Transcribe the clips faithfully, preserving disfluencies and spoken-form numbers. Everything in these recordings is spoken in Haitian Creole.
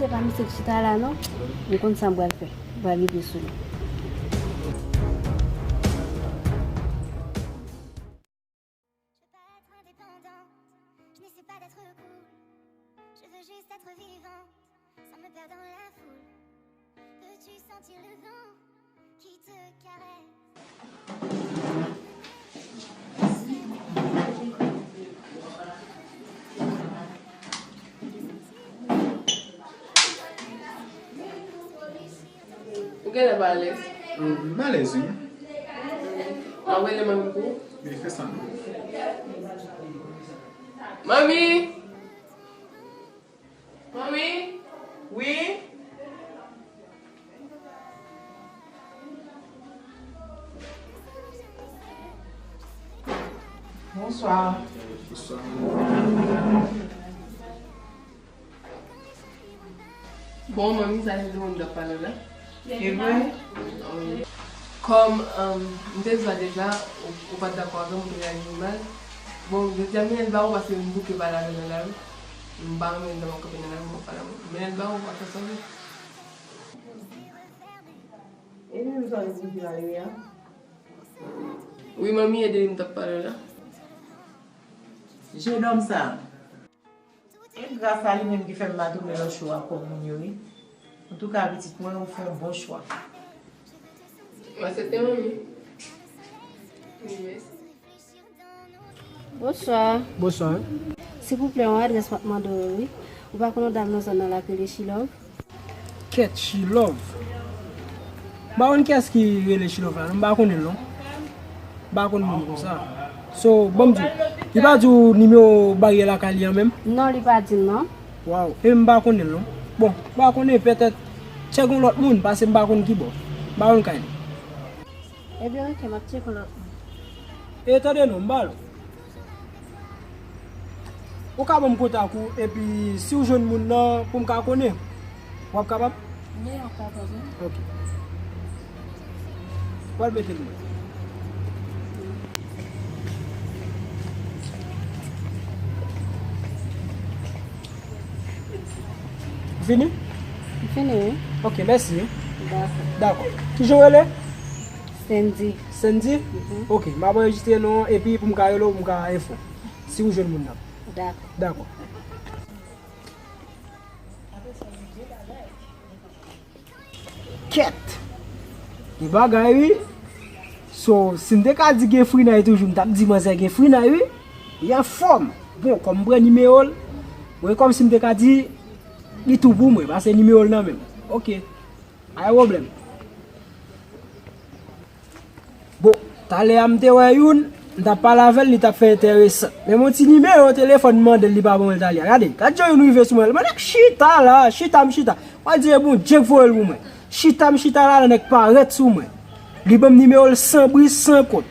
Se pa misye k chita la non. M konn sa m pral fè. M pral rive sou li. Je veux pas être indépendante, je n'essaie pas d'être cool. Je veux juste être vivante, sans me perdre dans la foule. Peux-tu sentir le vent qui te caresse? Ou genlè pa alèz? M alèz, wi. W ap rele manmi pou ou? Wi, fè sa non. Manmi! Manmi! Wi? Bonswa. Bonswa. Bon, manmi, sa se moun k ap pale la. E vre? Kòm, um, m te di w deja, ou, ou pa t dakò avè m, ou te reyaji mal. Bon, jodi a, mennen l ba ou paske m bouke pale avè l nan lari. M pa renmen lè m ap kanpe nan lari, m ap pale avè l. Mennen l ba ou, pa fè sa vre. E menm jan li bouke lari a? Wi, manmi, e de li m t ap pale la. Jenòm sa. E gras a li menm ki fè m pa tounen nan cho a kòm moun yo, wi. Antouka, pitit mwen, ou fè yon bon chwa. Mwen aksepte, manmi. Wi, mèsi. Bonswa. Bonswa. Silvouplè, yon adrès m ap mande w, wi. Ou pa konn yon dam nan zòn nan la k rele Chilove? Kèt, Chilove. M pa konn kiyès ki rele Chilove la, non, m pa konnen l, non. M pa konn moun konsa. So, ban m di w, li pa di w nimewo baryè lakay li an menm? Non, li pa di m, non. Waw, e m pa konnen l, non. Bon, m pa konnen, petèt, tcheke yon lòt moun, paske m pa konn kibò. M pa konn kay li. Ebyen, oke, m ap tcheke yon lòt moun. E tande non, m ba l. Ou ka ban m kontak ou, epi si w jwenn moun nan, pou m ka konnen, w ap kapab? Wi, m ap kapab, wi. Oke. W al mete l mwen. Ou fini? M fini, wi. Oke, mèsi. Dakò. Dakò. Kijan w rele? Sendy. Sendy? Mhm. Oke, m ap anrejistre non, epi pou m ka rele w, pou m ka enfo. Si w jwenn moun nan. Dakò. Dakò. Kèt! Gen bagay, wi. So, si m te ka di gen frinay toujou, m t ap di manzè gen frinay, wi. Li anfòm. Bon, kòm m pran nimewo l, mwen kòmsi m te ka di li tou pou mwen, paske nimewo l nan men m. Oke. Pa gen pwoblèm. Bon, talè a m te wè youn, m t ap pale avè l, li t ap fè enteresan. Men m yon ti nimewo telefòn m mande l, li pa ban mwen l talè a. Gade, gad jan youn rive sou mwen. Mwen nèk chita la, chita m chita. Mwen di e Bondye k voye l pou mwen. Chita m chita la, nèg parèt sou mwen. Li ban m nimewo l san bri, san kont.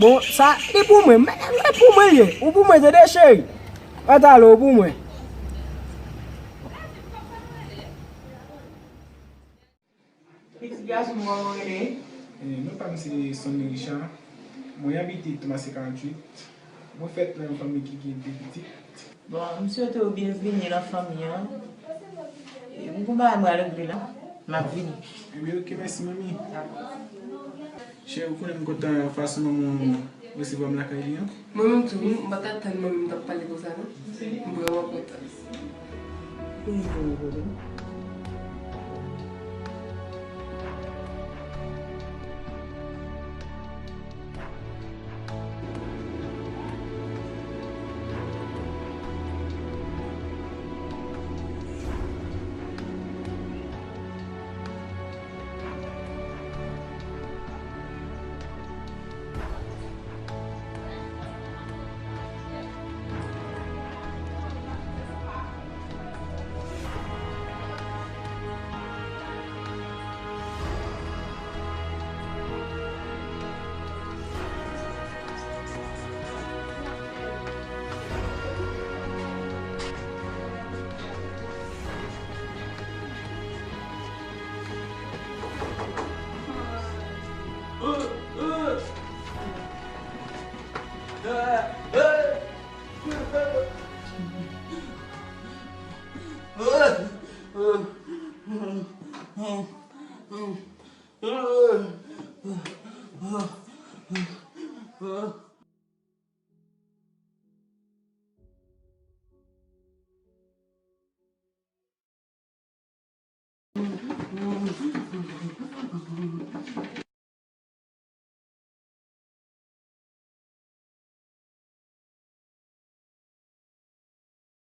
Bon, sa, li pou mwen. Men, men pou mwen l ye. Ou pou mwen, tande cheri. Mwen talè, ou pou mwen. Pitit gason m, kòman w rele? Eh, non pa m se Sonny Richard. Mwen abite Thomas karanntuit. Mwen fèt nan yon fanmi ki gen de pitit. Bon, m swete w byenvini nan fanmi an. E m gon bagay m pral regle la. M ap vini. Ebyen, oke, mèsi, manmi. Cheri, ou konnen m kontan fason manman w resevwa m lakay li an. Mwen menm tou, m pa t atann manmi m t ap pale konsa non. M vrèman kontan.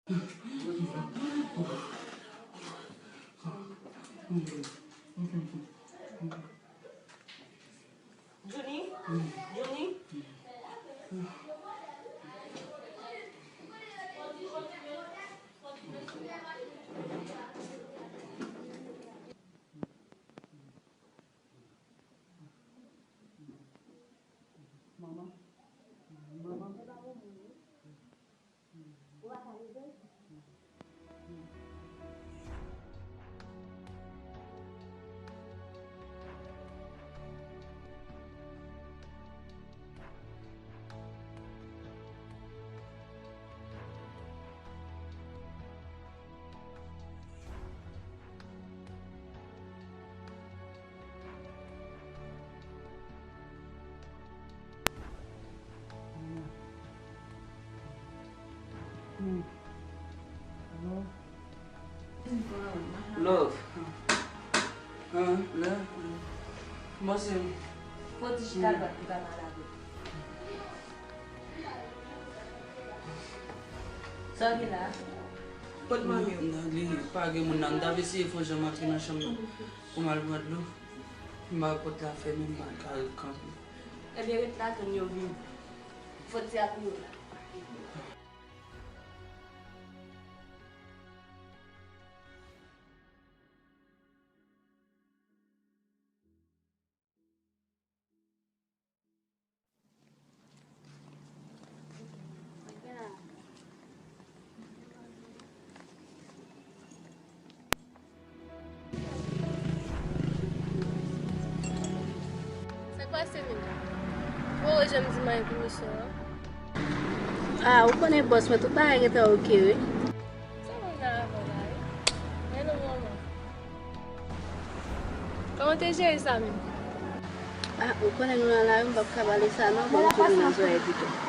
Johnny? Johnny? Manman. Manman. Ou pa ka leve? Love. An, lè. Kòman se? Fò ti chita dwat pou ka pale avè w. Sa w gen la? Kot manmi w? Nan, li pa gen moun nan. M t ap eseye fè yon jan m antre nan chanm nan pou m al pran dlo. M pa wè pòt la fèmen, m pa ka kanpe. Ebyen, ret la, tann yo vini. Fò ti ap yo la. Sa k pase menm? Ou wè jan m di m al pou misyon an? Ah, ou konnen bòs mwen, tout bagay gentan oke wi. Sa moun nan avè w la wi? Men non manman. Kòman w te jere sa menm? Ah, ou konnen nou nan lari, m p ap ka pale sa non, ban m toujou nan zòrèy pito.